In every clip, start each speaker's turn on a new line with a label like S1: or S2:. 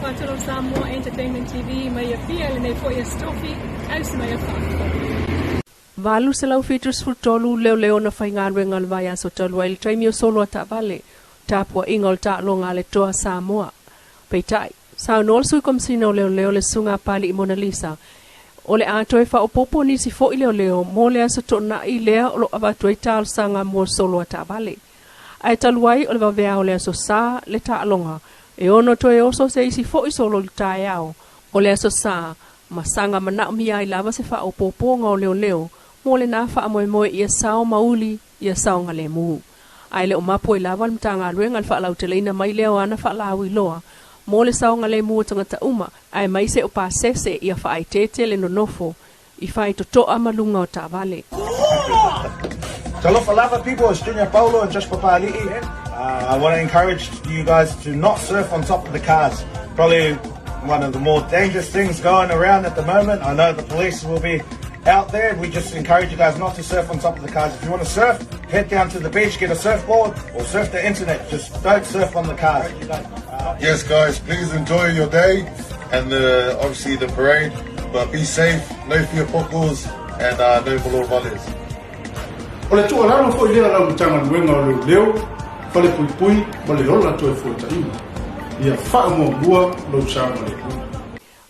S1: atu o Samoa Entertainment TV mai Apia i lenei foi Aso Tofi, ausi mai a faafofoga.
S2: 873 leoleo na faigaluega le vaiaso talu ai i le taimi o solo a taavale, tapuaiga o le taaloga a le Toa Samoa. Peitai, saunoa le Sui Komesina o Leoleo le Susuga a Papali'i Monalisa, o le a toe faaopoopo nisi foi leoleo mo le aso Toonai lea o lo o avatu ai talosaga mo solo a taavale. Ae talu ai o le vaveao o le Aso Sa le taaloga, e ono toe oso se isi foi solo i le taeao o le Aso Sa ma saga manaomia ai lava se faaopoopoga o leoleo mo lena faamoemoe ia sao ma uli ia saogalemu. Ae le o mapu ai lava le Matagaluega i le faalauteleina mai lea o ana faalauiloa mo le saogalemu o tagata uma aemaise o pasese ia faaeteete le nonofo i faitotoa ma luga o taavale.
S3: Talofa lava people, it's Junior Paulo and Josh Papali'i. I want to encourage you guys to not surf on top of the cars. Probably one of the more dangerous things going around at the moment. I know the police will be out there. We just encourage you guys not to surf on top of the cars. If you want to surf, head down to the beach, get a surfboard, or surf the internet. Just don't surf on the cars.
S4: Yes, guys, please enjoy your day and obviously the parade, but be safe, no fear potholes, and no malor vales.
S5: O le tuualalo foi lea a lau Matagaluega o Leoleo, Falepuipui ma le Ola Toefuataiga, ia faamuamua lou saogalemu.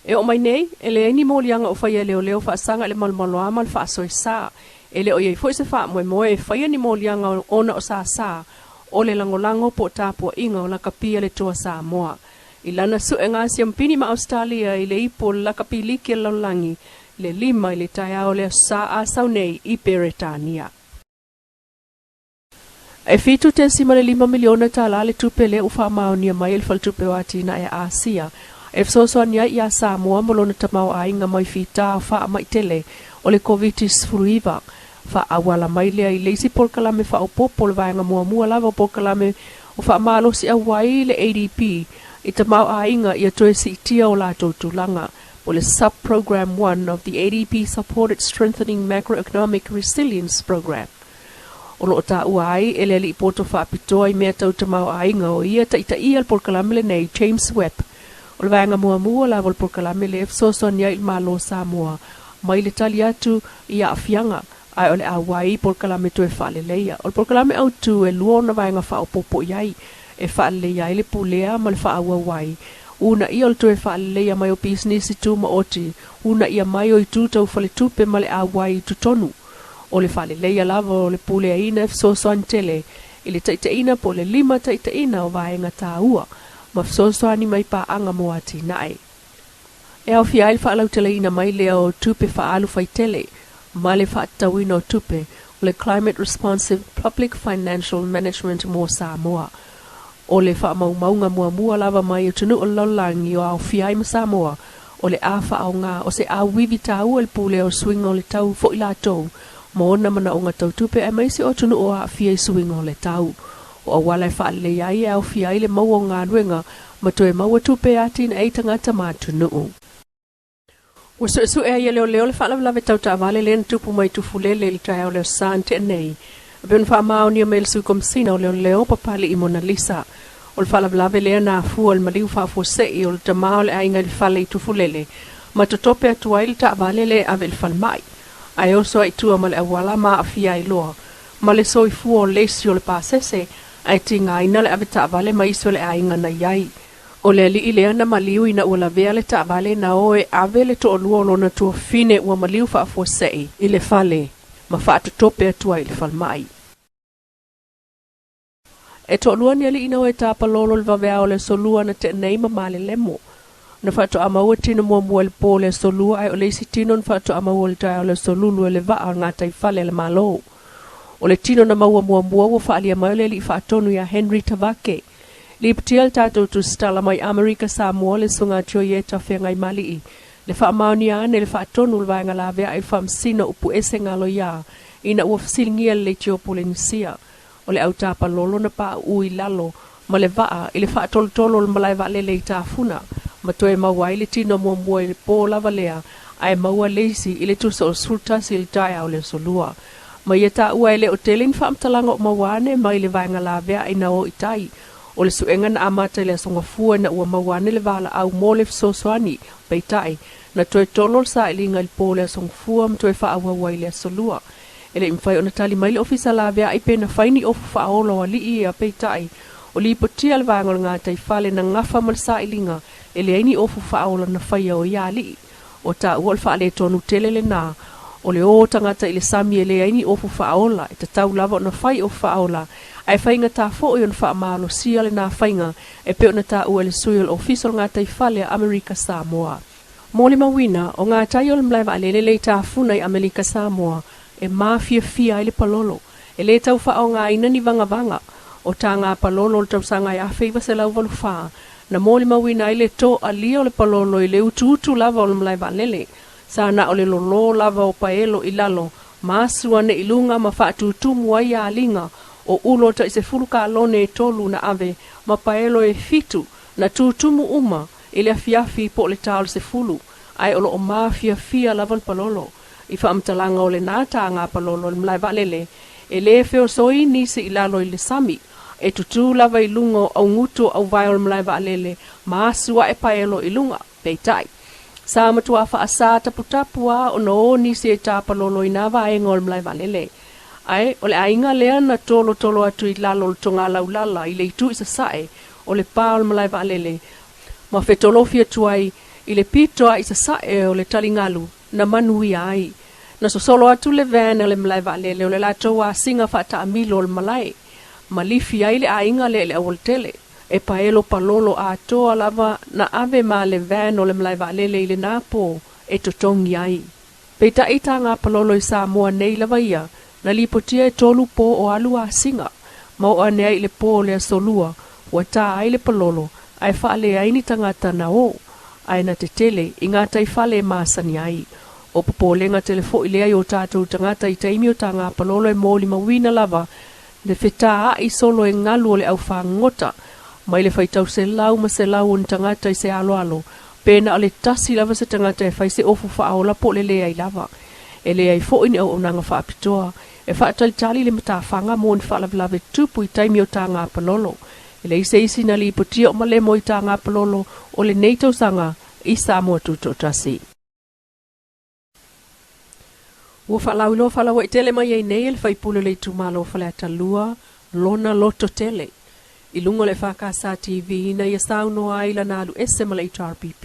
S2: E oo mai nei, e leai ni moliaga o faia e leoleo faasaga i le malomaloa ma le faasoesa. E le o i ai foi se faamoemoe e faia ni moliaga ona o sāsā o le lagolago po o tapuaiga o lakapi a le Toa Samoa. I lana suega siampini ma Ausetalia i le ipu o le lakapi liki a le lalolagi le 5 i le taeao o le Aso Sa a sau nei i Peretania. E 7.5 miliona tālā le tupe lea ua faamaonia mai e le Faletupe o Atinae a Asia e fesoasoani ai iā Samoa ma lona tamaoaiga mai fitā faamaitele o le Koviti-19. Faaauala mai lea i le isi polokalame faaopoopo o le vaega muamua lava o polokalame o faamalosiau ai le ADB i tamaoaiga ia toe siitia o latou tulaga po o le Sub-Programme 1 of the ADB Supported Strengthening Macroeconomic Resilience Programme. O lo o taua ai e le alii poto faapitoa i mea tau tamaoaiga o ia taitaia le polokalame lenei, James Webb. O le vaega muamua lava o le polokalame lea e fesoasoani ai i le Malo o Samoa mai le tali atu i aafiaga, ae o le a auai i polokalame toe faaleleia. O le polokalame autu e lua ona vaega faaopoopo i ai e faaleleia ai le pulea ma le faaauau ai uunaia o le toe faaleleia mai o pisinisi tumaoti, uunaia mai o itu tau faletupe ma le auai i totonu. O le faaleleia lava o le puleaina e fesoasoani tele i le taitaiina po o le limataitaiina o vaega taua ma fesoasoani mai paaga mo atinae. E aofia ai le faalauteleina mai lea o tupe faaalu faitele ma le faatatauina o tupe o le Climate Responsive Public Financial Management mo Samoa. O le faamaumauga muamua lava mai atunuu o le lalolagi o aofia ai ma Samoa o le a faaaoga o se auivi taua i le pulea o suiga o le tau foi latou ma ona manaoga tau tupe aemaise o atunuu o aafia i suiga o le tau. O auala e faaleleia ai e aofia ai le maua o galuega ma toe maua tupe e atinae ai tagata ma atunuu. Ua suesue ai e leoleo le faalavelave tau taavale lea na tupu mai Tufulele i le taeao o le Aso Sa na tea nei. E pei ona faamaonia mai e le Sui Komesina o Leoleo, Papali'i Monalisa. O le faalavelave lea na afua i le maliu faafuasei o le tama o le aiga i le fale i Tufulele ma totope atu ai le taavale lea e ave i le falemai. Ae oso ai i tua ma le auala ma aafia ai loa ma le soifua o le isi o le pasese ae tigaina le avetaavale ma isi o le aiga na i ai. O le alii lea na maliu ina ua lavea le taavale na o e ave le toalua o lona tuafine ua maliu faafuasei i le fale ma faatotope atu ai i le falemai. E toalua ni alii na o e tapalolo i le vaveao o le aso lua na tea nei ma malelemo. Na faatoa maua tino muamua i le po o le aso lua ae o le isi tino na faatoa maua i le taeao o le aso lulu e le vaa o le gataifale a le Malo. O le tino na maua muamua ua faaalia mai o le alii faatonu iā Henry Tavake. Lipotia le tatou tusitala mai Amerika Samoa le Susuga Joyeta Feagaimali'i le faamaonia ane le faatonu o le vaega laveai i le faamasino upu ese galoiā ina ua fesiligia le leitio Polenisia o le autapalolo na pauu i lalo ma le vaa i le faatolotolo o le malae vaalele i Tafuna ma toe maua ai le tino muamua i le po lava lea ae maua le isi i le tusa o le 11 i le taeao o le aso lua. Ma ia taua e le o tele ni faamatalaga o maua ane mai le vaega laveai na o i tai. O le suega na amata i le Aso Gafua ina ua maua ane le valaau mo le fesoasoani, peitai, na toe tolo le sailiga i le po o le Aso Gafua ma toe faaauau ai i le Aso Lua. E le i mafai ona tali mai le Ofisa Laveai pe na fai ni ofu faaola o alii ia, peitai, o lipotia a le Vaega o le Gataifale na gafa ma le sailiga e leai ni ofu faaola na faia o ia alii. O taua o le faaletonu tele lenā o le o o tagata i le sami e leai ni ofu faaola, e tatau lava ona fai ofu faaola, ae faigata foi ona faamalosia lenā faiga e pei ona taua e le sui o le Ofisa o le Gataifale a Amerika Samoa. Molimauina, o gatai o le malae vaalele le i tafuna i Amelika Samoa e mafiafia ai le palolo. E le tau faaaogaina ni vagavaga o taga palolo o le tausaga e 1984 na molimauina ai le toalia o le palolo i le utuutu lava o le malae vaalele. Sa na o le lolo lava o paelo i lalo ma asu ane i luga ma faatutumu ai aliga o ulo tai 10 kalone e 3 na ave ma paelo e 7 na tutumu uma i le afiafi po o le ta o le 10, ae o loo mafiafia lava le palolo. I faamatalaga o lenā taga palolo i le malae vaalele, e lē feosoi nisi i lalo i le sami, e tutū lava i luga o augutu o auvae o le malae vaalele ma asu ae paelo i luga. Peitai, sa matuā faasā taputapu a ona o nisi e tā palolo i nā vaega o le malae vaalele. Ae o le aiga lea na tolotolo atu i lalo o le togalaulala i le itu i sasae o le pā o le malae vaalele ma fetolofi atu ai i le pito a i sasae o le taligalu na manuia ai. Na sosolo atu le van a le malae vaalele o le latou asiga faataamilo o le malae ma lifi ai le aiga lea i le aualatele. E paelo palolo atoa lava na ave ma le van o le malae vaalele i lenā pō e totogi ai. Peitai taga palolo i Samoa nei lava ia na lipotia e 3 pō o alu asiga ma oo ane ai i le pō o le Aso Lua ua tā ai le palolo ae faaleai ni tagata na o ae na tetele i gataifale e masani ai. O popolega tele foi lea i o tatou tagata i taimi o taga palolo e molimauina lava le fetaai solo e galu o le aufagota mai le faitau selau ma selau o ni tagata i se aloalo pe na o le tasi lava se tagata e fai se ofu faaola po o le leai lava. E leai foi ni auaunaga faapitoa e faatalitali le matafaga mo ni faalavelave tupu i taimi o taga palolo. E leai se isi na lipotia o malemo i taga palolo o lenei tausaga i Samoa Tutoatasi. Ua faalauiloa faalauaitele mai ai nei e le faipule o le itumalo o Faleata 2 lona loto tele i luga o le EFKS TV ina ia saunoa ai lana alu ese ma le HRPP.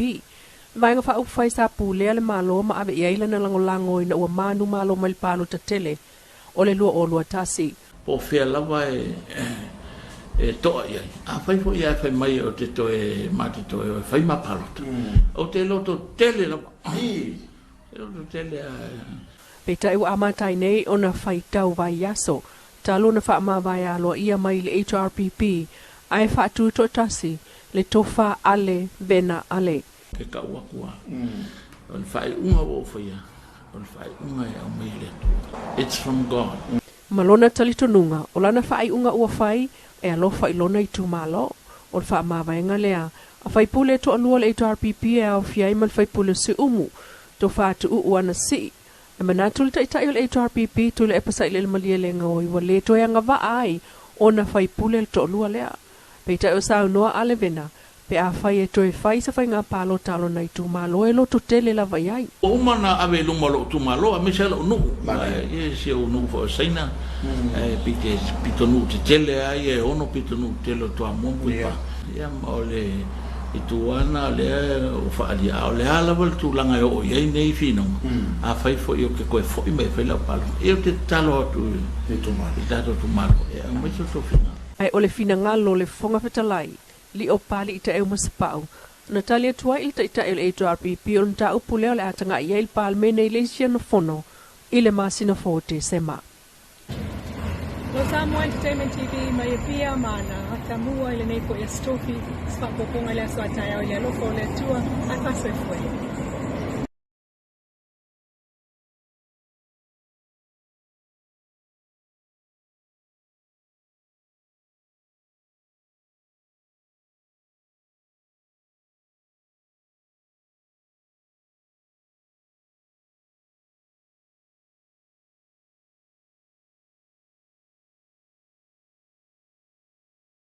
S2: Le Vaega Faaupufai sa pulea le Malo ma ave i ai lana lagolago ina ua manumalo mai le palota tele o le 2021.
S6: Po o fea lava e toa i ai. Afai foi ae fai mai o te toe ma te toe o e fai ma palota. O te loto tele lava. Te loto tele a.
S2: Peitai ua amata ai nei ona faitau vaiaso talu ona faamavae aloaia mai i le HRPP ae faatutoatasi le tofa ale vena ale.
S6: Ke kau aku a. O le faaiuga ua ou faia, o le faaiuga e aumai e le Atua. It's from God.
S2: Ma lona talitonuga, o lana faaiuga ua fai, e alofa i lona itumalo. O le faamavaega lea a faipule e toalua o le HRPP e aofia ai ma le faipule o Siumu, Tofa Tuuu ana Sii. E manatu le taitai o le HRPP Tuilaepa Sailele Malielegaoi ua lē toe agavaa ai ona faipule le toalua lea. Peitai o saunoa a Levena, pe afai e toe fai se faiga palota a lona itumalo e loto tele lava i ai.
S6: Ua uma ona ave i luma o lou itumalo aemaise lava lou nuu, ia si ou nuu foi o Saina, e pei te pitonuu tetele lava ia e 6 pitonuu tetele o Toamua ma Puipaa. Ia ma o le itu lava lena lea ua faaalia, a o le a lava le tulaga e oo i ai nei finauga, afai foi ou te toe foi mai e fai lau palota, ia ou te tatalo atu i le tatou itumalo e aumai se tou finagalo.
S2: Ae o le finagalo o le Fofoga Fetalai, Lio Pali i Taeu ma Sapau, na tali atu ai i le taitai o le HRPP o le mataupu lea o le a taga'i i ai le Palemene i le isi ana fono i le masina fou o Tesema.
S1: Lo Samoa Entertainment TV mai Apia ma na atamua i lenei foi Aso Tofi, se faaopoopoga i le aso a taeao i le alofa o le Atua, ae faasoifua ia.